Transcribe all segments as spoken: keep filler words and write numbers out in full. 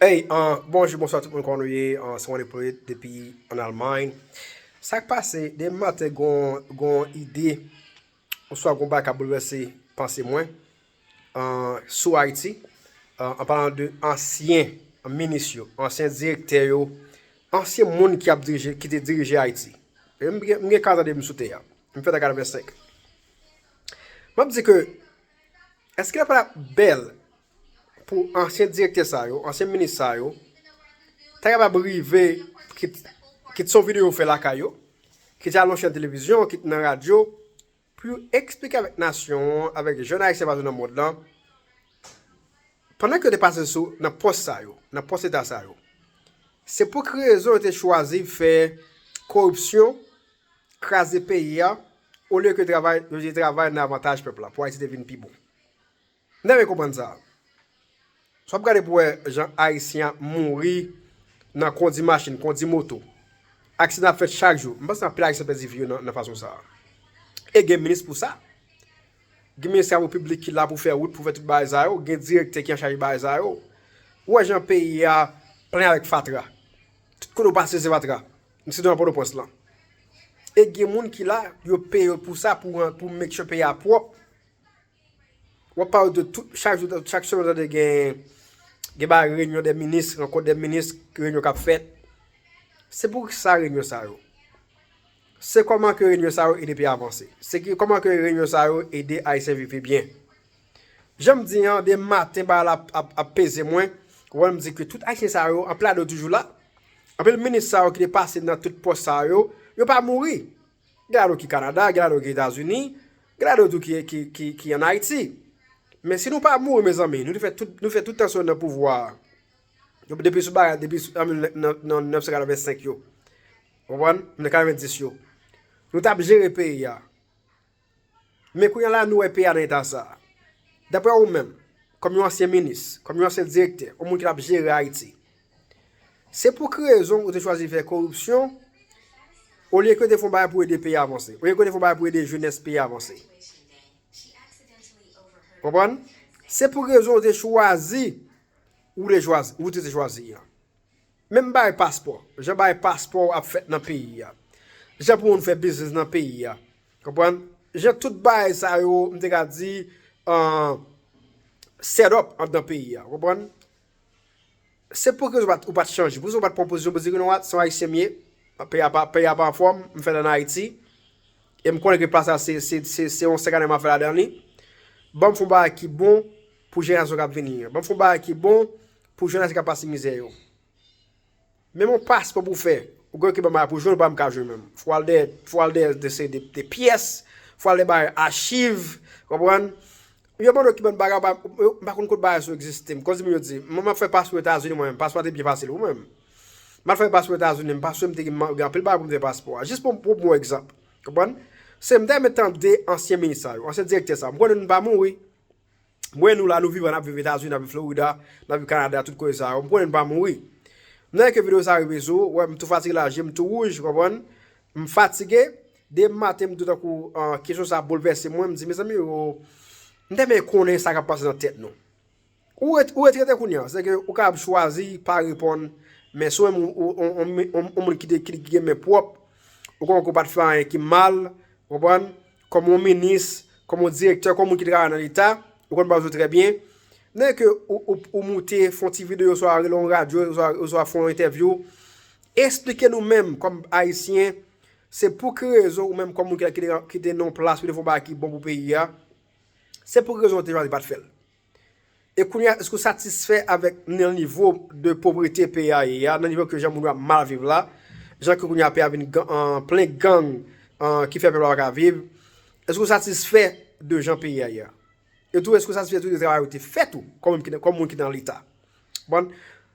Hey, uh, bonjou, bonswa tout moun, kòman nou ye? Uh, se Wande Polit depi an Almay. Sa k pase, demen maten gon, gon ide, oswa gon bagay k ap boulvèse panse mwen, uh, sou Ayiti, uh, an palan de ansyen minis yo, ansyen direktè yo, ansyen moun ki ap dirije, ki te dirije Ayiti. E m gen, m gen karant ane m sou tè a. M fèt an katrevensenk. M ap di ke, èske l pa t ap bèl pou ansyen direktè sa yo, ansyen minis sa yo, ta kapab rive, kit, kit se yon videyo yo fè lakay yo, kit al nan chèn televizyon, kit nan radyo, pou yo eksplike avèk nasyon an, avèk jèn ayisyen patou nan mond lan, pandan ke yo te pase sou, nan pòs sa yo, nan pòs leta sa yo, se pou ki rezon yo te chwazi fè koripsyon, kraze peyi a, olye ke travay, yo te travay nan avantaj pèp la, pou Ayiti te vin pi bon. M ta renmen konprann sa. Si w ap gade pou wè jan Ayisyen ap mouri nan kondi machin, kondi moto, aksidan ap fèt chak jou. M panse anpil Ayisyen pèdi vi yo nan, nan fason sa a. E gen minis pou sa. Gen minis travay piblik ki la pou fè wout, pou fè tout bagay sa yo. Gen direktè ki an chaj bagay sa yo. Ou wè jan peyi a plen avèk fatra. Tout kote w pase se fatra. Sitou nan Pòtoprens lan. E gen moun ki la, yo peye yo pou sa, pou, pou make sure peyi a pwòp. W ap pale de tout, chak jou, chak semèn, w tande gen, gen bagay reyinyon dè minis, rankont dè minis, reyinyon k ap fèt. Se pou sa reyinyon sa yo. Se kòman ke reyinyon sa yo ede peyi a avanse. Se ki, kòman ke reyinyon sa yo ede Ayisyen viv pi byen. Jan m di an, de maten bagay la ap, ap, ap peze mwen, ou wè m di ke tout Ayisyen sa yo, anpil ladan yo toujou la. Anpil minis sa yo ki te pase nan tout pòs sa yo, yo pa mouri. Gen ladan yo ki Kanada, gen ladan yo ki Etazini, gen ladan yo tou ki, ki, ki, ki ann Ayiti. Men si nou pa mouri, mezanmi, nou te fè tout, nou fè tout tan sa yo nan pouvwa a. Depi sou bagay, depi sou, an, nan, nan, nan mil nèf san katrevensenk yo. Konprann? Mil nèf san katrevendis yo. Nou t ap jere peyi a. Men kounye a la, nou wè peyi a nan eta sa a. Daprè ou menm, kòm yon ansyen minis, kòm yon ansyen direktè, yon moun ki t ap jere Ayiti, se pou ki rezon ou te chwazi fè koripsyon, olye ke w te fè yon bagay pou ede peyi a avanse, olye ke w te fè yon bagay pou ede jenès peyi a avanse? Konprann? Se pou ki rezon ou te chwazi, ou te chwazi, ou te, te chwazi an. Menm bagay paspò. Jan bagay paspò ap fèt nan peyi a. Jan pou moun fè biznis nan peyi a. Konprann? Jan tout bagay sa yo, m te ka di, uh, set up anndan peyi a. Konprann? Se pou ki rezon ou pa t, ou pa t chanje. Pou ki rezon ou pa t pran pozisyon pou di ke non, se yon Ayisyen m ye. Peyi a pa, peyi a pa anfòm, m fèt ann Ayiti. E m konnen ke plas la se, se, se, se yon senk ane m ap fè ladan li. Ban m fè yon bagay ki bon pou jenerasyon k ap vini an. Ban m fè yon bagay ki bon pou jenerasyon k ap pase mizè yo. Menm yon paspò pou fè, ou gen ke ban bagay pou jwenn, ou pa menm ka jwenn menm. Fò w al dèyè, fò w al dèyè de, de, de pyès, fò w al dèyè bagay achiv, konprann? Yo mande w ki bann bagay, m pa, m pa konn kot bagay sa yo egziste. M konn di moun yo di, mwen m ap fè paspò Etazini mwen menm, paspò a te byen fasil wi mwen menm. M al fè paspò Etazini, m pa swe m te gen, gen anpil bagay pou m fè paspò a. Jis pou, pou bon egzanp. Konprann? Se m ta renmen tande ansyen minis sa yo, ansyen direktè sa yo. M konnen nou pa mouri. M wè nou la, nou vivan, n ap viv Etazini, n ap viv Florida, n ap viv Kanada, tout kote sa yo. M konnen n pa mouri. M nan ke videyo sa rive sou, wè, m tou fatige la, je m tou wouj, konprann? M fatige. Demen maten, m tou tankou, ah, kesyon sa boulvèse mwen, m di, mezanmi, yo, m te renmen konnen sa k ap pase nan tèt nou. Ou ret-, ou retrete kounye a, sèke ou kapab chwazi pa reponn, men si w menm ou, ou, ou, ou, ou, ou moun ki te, ki, ki gen men pwòp, ou konnen ke w pa t fè anyen ki mal, ou konprann? Kòm yon minis, kòm yon direktè, kòm moun ki travay nan Leta, ou konn bagay yo trè byen. Men ke ou, ou, ou moute, fè yon ti videyo, oswa rele yon radyo, oswa, oswa fè yon entèvyou, eksplike nou menm, kòm Ayisyen, se pou ki rezon ou menm, kòm moun ki, ki te, ki te nan yon plas pou te fè yon bagay ki bon pou peyi a, se pou ki rezon ou te chwazi pa t fè l. E kounye a, èske w satisfè avèk nan nivo de povrete peyi a ye a, nan nivo ke jan moun yo ap mal viv la, jan ke kounye a peyi a vin gan-, an, plen gang, an, ki fè pèp la pa ka viv? Èske w satisfè de jan peyi a ye a? E tou, èske w satisfè tou de travay ou te fè tou, kòm moun ki, kòm moun ki nan Leta? Bon,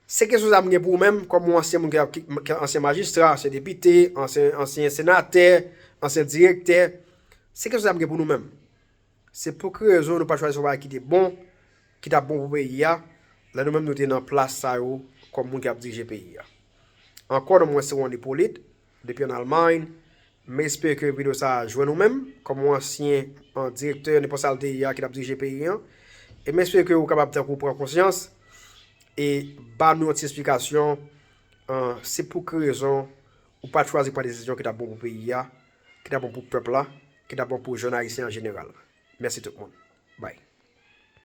se kesyon sa m gen pou ou menm, kòm yon ansyen moun ki, ki, ki ansyen majistra, ansyen depite, ansyen, ansyen senatè, ansyen direktè. Se kesyon sa m gen pou nou menm. Se pou ki rezon nou pa chwazi yon bagay ki te bon, ki t ap bon pou peyi a, lè nou menm nou te nan plas sa yo kòm moun k ap dirije peyi a? Ankò, non mwen se Wande Polit, depi ann Almay. M espere ke videyo sa a jwenn ou menm, kòm yon ansyen, an, direktè, nenpòt sa l te ye a, ki t ap dirije peyi an. E m espere ke ou kapab tankou pran konsyans, e ba nou yon ti esplikasyon, se pou ki rezon ou pa t chwazi pran desizyon ki t ap bon pou peyi a, ki t ap bon pou pèp la, ki t ap bon pou jèn ayisyen an jeneral. Mèsi tout moun. Bye.